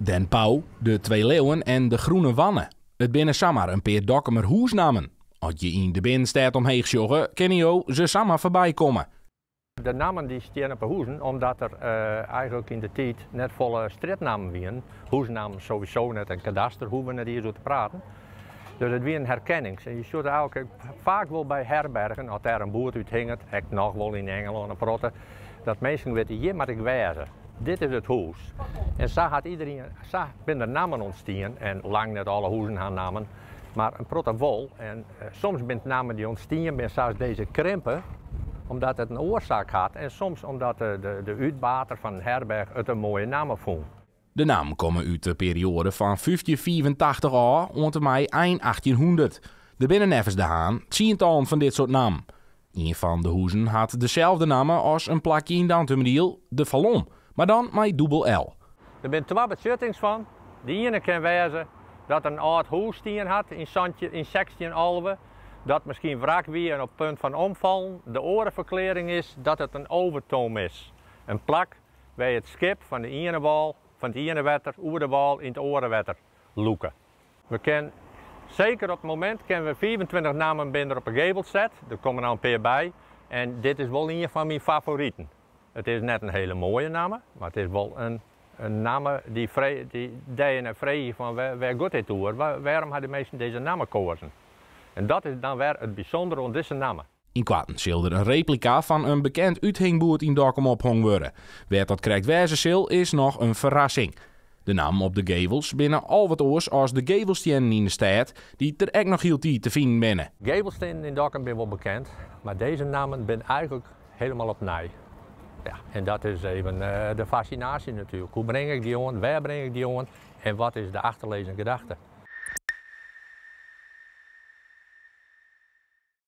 Den Pauw, De Twee Leeuwen en De Groene Wanne. It binne samar in pear Dokkumer hûsnammen. As je yn de binnenstêd omheech sjogge, kinne jo se samar foarby komme. De nammen dy stean op de hûzen omdat der eigenlik yn de tiid net folle strjitnammen wienen. Hûsnammen sowieso net en kadaster hoege we net iens oer te praten. Dus it wienen herkennings. En je sjogge eigenlik faak wol by herbergen, as dêr in boerd úthinget, ek noch wol yn Ingelân in protte, dat minsken witte, hjir moat ik wêze. Dit is it hûs. En sa hat iderien, sa binne der nammen ûntstien en lang net alle hûzen ha nammen, mar in protte wol. En soms binne it nammen dy't ûntstien binne, sa as dizze Krimpe, omdat it in oarsaak hat en soms omdat de útbater fan in herberch it in moaie namme fûn. De nammen komme út de perioade fan 1585 ôf oant en mei ein 1800. Der binne neffens De Haan tsientallen fan dit soart nammen. Ien fan de hûzen hat deselde namme as in plakje yn Dantumadiel, De Falom, mar dan mei dûbel L. Der binne twa betsjuttings fan. De iene kin wêze dat der in âld hûs stien hat yn 1611, dat miskien wrak wie en op punt fan omfallen. De oare ferklearring is dat it in overtoom is, in plak wêr't je it skip fan de iene wâl, fan it iene wetter oer de wâl yn it oare wetter lûke. We kin seker op it momint kinne we 25 nammen binne der op de gevel set, der komme noch in pear by en dit is wol ien fan myn favoriten. It is net in hele moaie namme, mar it is wol in namme dy dêr je nei freegje fan wêr giet dit oer, wêrom ha de minsken dizze namme koazen? En dat is dan wer it bysûndere oan dizze namme. Ynkoarten sil der in replika fan in bekend úthingboerd yn Dokkum ophong wurde. Wêr't dat krekt wêze sil, is noch in ferrassing. De nammen op de gevels binne al wat oars as de gevelstiennen yn de stêd, dy't der ek noch hieltyd te finen binne. Gevelstiennen yn Dokkum binne wol bekend, mar dizze nammen binne eigenlik hielendal opnij. Ja, en dat is even de fascinaasje natuerlik. Hoe bring ik dy oan, wêr bring ik dy oan en wat is de achterlizzende gedachte?